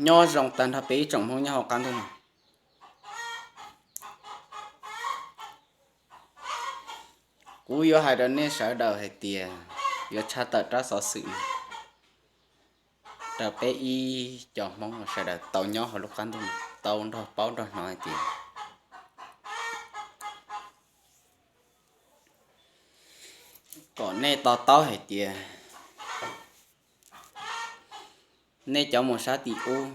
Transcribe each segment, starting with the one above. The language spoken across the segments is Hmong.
Nyob zoo tag nrho peb ib tsoom Hmoob nyob hauv qab ntuj no. Kuv yuav hais rau nej sawv daws hais tias yuav tshaj tawm rab xov xwm no rau peb ib co Hmoob sawv daws tau nyob hauv lub qab ntuj no tau nrog paub nrog hnov hais tias kom nej to taub hais tias nej cov mus sab tim ub,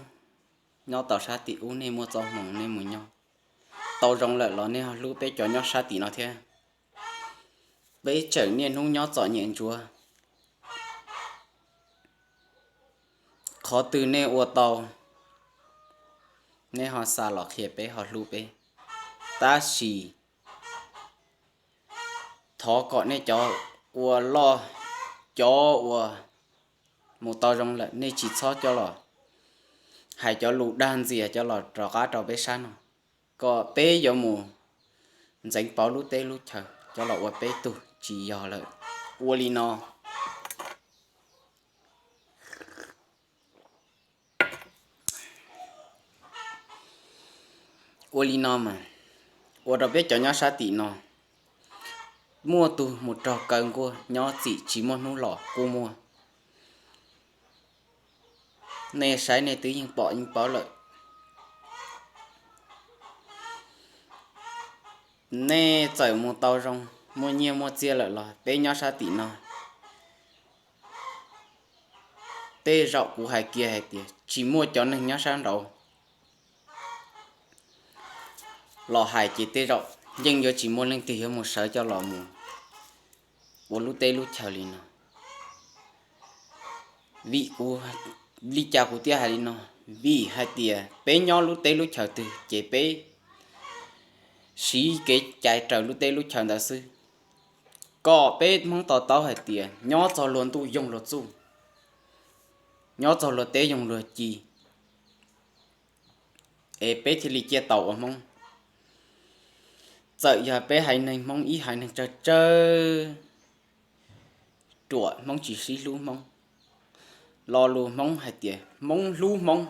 nyob tau sab tim ub nej muaj txoj hmoo nej mus nyob tau zoo lawm los nej ho hlub peb cov nyob sab tim no thiab. Peb tseem niaj hnub nyob txom nyem ntsuav. Qhov twg nej ua tau, nej ho xa los qhia peb ho hlub peb. Tab sis thov kom nej cov ua loj, cov uas mus tau zoo lawm nej tsis txhob coj los hais cov lus dag ntxias coj los rov qab rau peb sab no, kom peb yuav mus ntxeev pauv lub teb lub chaw coj los ua peb tug tsis yog lawm. Ua li no, ua li no mas ua rau peb cov nyob sab tim no muaj tug mus raug kaw nkuaj nyob txim tsis muaj hnub los kuj muaj. Nej saib nej twb yeej pom yeej paub lawm. Nej txawm mus tau zoo, muaj nyiaj muaj txiaj lawm los peb nyob sab tim no tej zaum kuv hais kiag hais tias tsis muaj cov neeg nyob sab nraud los hais ces tej zaum yeej yuav tsis muaj leej twg yuav mus sawv coj los mus ua lub teb lub chaw li no. Vim kuv, li cas kuv thiaj hais li no? Vim hais tias peb nyob lub teb lub chaw twg ces peb siv kev cai raws lub teb lub chaw ntawd xwb, kom peb Hmoob to taub hais tias nyob txog luag ntuj yoog luag txuj, nyob txog luag teb yoog luag ci, es peb thiaj li ciaj tau ua Hmoob. Txawm yog peb haiv neeg Hmoob ib haiv neeg tsawg tsawg ruam, Hmoob tsis sib hlub Hmoob, lo lus Hmoob hais tias Hmoob hlub Hmoob,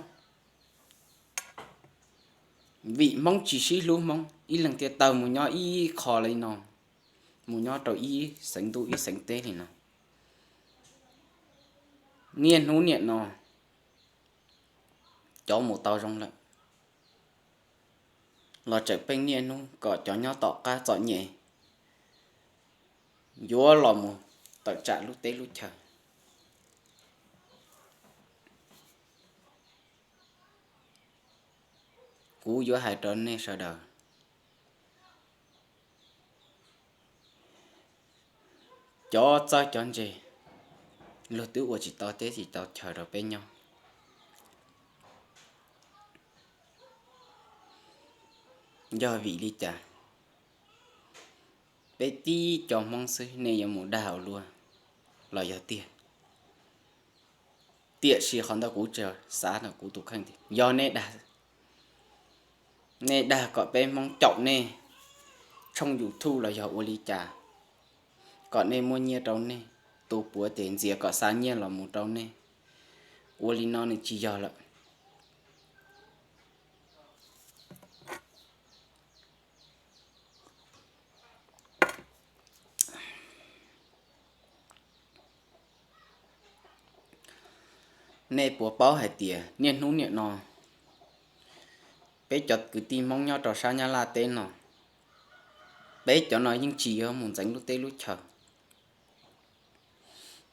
vim Hmoob tsis sib hlub Hmoob ib leeg thiaj tawg mus nyob ib qho li no, mus nyob rau ib xeev ntuj ib xeev teb li no. Niaj hnub niam no cov mus tau zoo lawm los tseem pheej niaj hnub kom cov nyob tom qab txom nyem yuav los mus tawm tsam lub teb lub chaw. Kuv yuav hais rau nej sawv daws, cov txawj cov ntse, luag twb ua tsis tau teb tsis tau chaw rau peb nyob. Yog vim li cas peb tib co Hmoob xwb nej yuav mus dag ua luaj los yog tiag? Tiam sis qhov ntawd kuv tsis xav ntawm kuv tus kheej tias yog nej dag, nej dag kom peb Hmoob caum nej tshooj YouTube los yog ua li cas, kom nej muaj nyiaj rau nej tu puav tes ntxias kom xa nyiaj los mus rau nej. Ua li no nws tsis yog lawm. Nej puas paub hais tias niaj hnub niam no peb cov kwv tij Hmoob nyob rau sab Nyab Laj teb no, peb cov no yeej tsis yuav mus ntxeev lub teb lub chaw.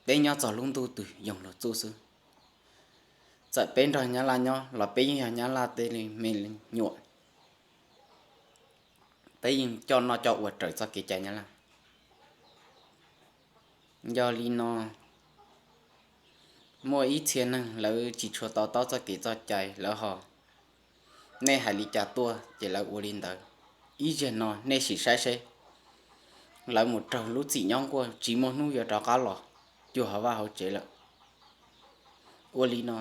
Peb nyob txog lub ntuj twg yoog luag txuj xwb. Txawm peb nrog Nyab Laj nyob los peb yeej yog Nyab Laj tej me nyuam, peb yeej coj noj coj ua raws txoj kev cai Nyab Laj. Yog li no, muaj ib txhia neeg lawv tsis tshua to taub txoj kev txoj cai lawv ho, nej hais li cas tuaj ces lawv ua li ntawd. Ib zaug no nej sim saib seb, lawv mus raug lub txim nyob nkuaj tsis muaj hnub yuav rov qab los cuag hauv vaj hauv tsev lawm. Ua li no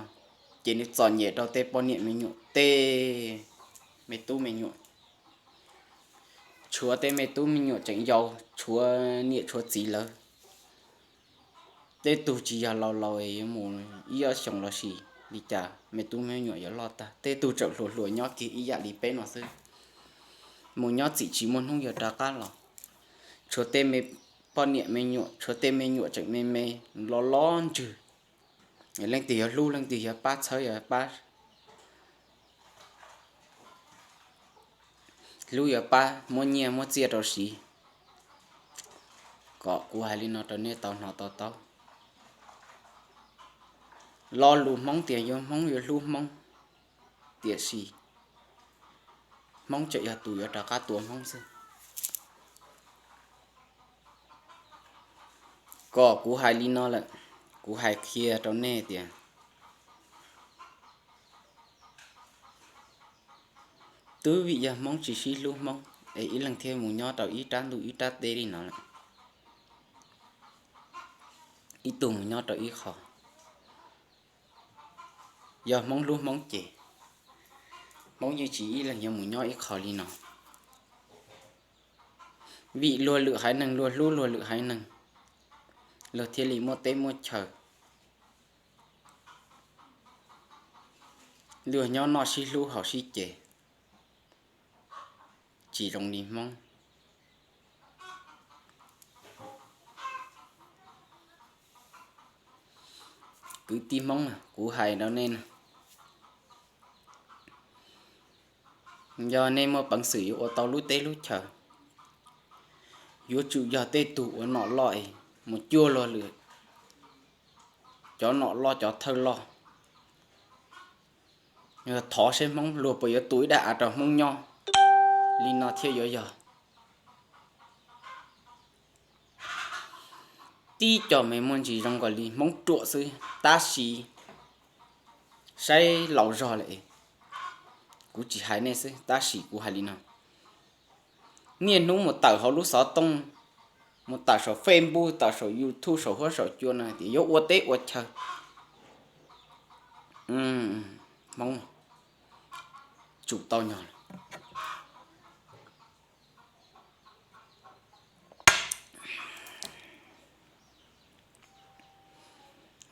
ces nws txom nyem rau tej poj niam me nyuam, tej me tub me nyuam, tshuav tej me tub me nyuam tseem yau, tshuav niam tshuav txiv lawv, tej tug tsis yog laus laus yuav mus ib ob xyoos los sis li cas me tub me nyuam yuav loj tag. Tej tug tseem hluas hluas nyob kiag ib yam li peb no xwb, mus nyob txim tsis muaj hnub yuav rov qab los. Tshuav tej me poj niam me nyuam, tshuav tej me nyuam tseem me me, los los ntswg. Leej twg yuav hlub, leej twg yuav pab txhawb, yuav pab hlub, yuav pab muab nyiaj muab txiaj rau siv. Kom kuv hais li no rau nej tau hnov to taub. Lo lus Hmoob tias yuav Hmoob yuav hlub Hmoob, tiam sis Hmoob tseem yog tus yuav rov qab tua Hmoob xwb. Kom kuv hais li no lawm, kuv hais qhia rau nej tias twb vim yog Hmoob tsis sib hlub Hmoob es ib leeg thiaj mus nyob rau ib rab ntuj ib rab teb li no lawm. Ib tug mus nyob rau ib qho. Yog Hmoob hlub Hmoob ces Hmoob yeej tsis ib leeg yuav mus nyob ib qho li no. Vim luag lwm haiv neeg, luag hlub luag lwm haiv neeg, luag thiaj li muaj teb muaj chaw. Luag nyob noj sib hlub haus sib ces, tsis zoo li Hmoob. Kwv tij Hmoob, kuv hais rau nej no, yog nej muaj peev xwm yuav ua tau lub teb lub chaw, yuav tsum yog tej tug uas nom loj es mus cuag luag lwm cov nom loj cov thawj loj. Thov seb Hmoob luag puas yuav tu ib daim av rau Hmoob nyob, li no thiaj yuav yog. Tib co me muaj ntsis zoo nkaus li Hmoob ruam xwb, tab sis saib laus zog lawm. Kuv tsis hais nej xwb, tab sis kuv hais li no, niaj hnub mus tawm hauv lub xov tooj, mus tawm saum Facebook, tawm saum YouTube, saum huab saum cua no tias yuav ua teb ua chaw. Hmoob, tsum tau nyog lawm.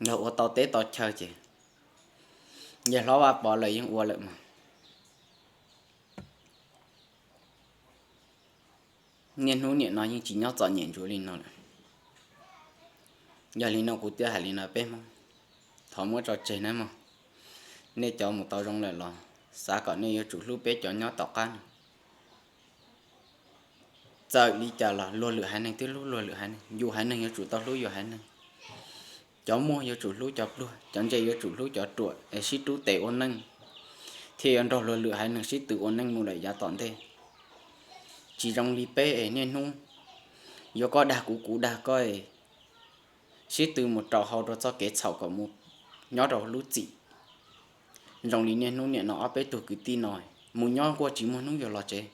Yog ua tau teb tau chaw ces yawg hlob Vaj Pov lawv yeej ua lawm mas. Niaj hnub niam no yeej tsis nyob txom nyem ntsuav li no lawm. Yog li no kuv thiaj hais li no peb Hmoob, thov muab tso tseg nawb mog. Nej cov mus tau zoo lawm los xav kom nej yuav tsum hlub peb cov nyob tom qab no. Txawm li cas los luag lwm haiv neeg twb hlub luag lwm haiv neeg, yus haiv neeg yuav tsum tau hlub yus haiv neeg. Cov muaj yuav tsum hlub cov pluag, cov ntse yuav tsum hlub cov ruam es sib rub tes ua neej, thiaj yuav nrog luag lwm haiv neeg sib tw ua neej mus lawm yav tom ntej. Tsis zoo li peb es niaj hnub yuav koj dag kuv, kuv dag koj, sib tw mus rau hauv rau txoj kev txhaum kom mus nyob rau lub txim. Zoo li niaj hnub niam no ob peb tug kwv tij no mus nyob nkuaj tsis muaj hnub yuav los tsev.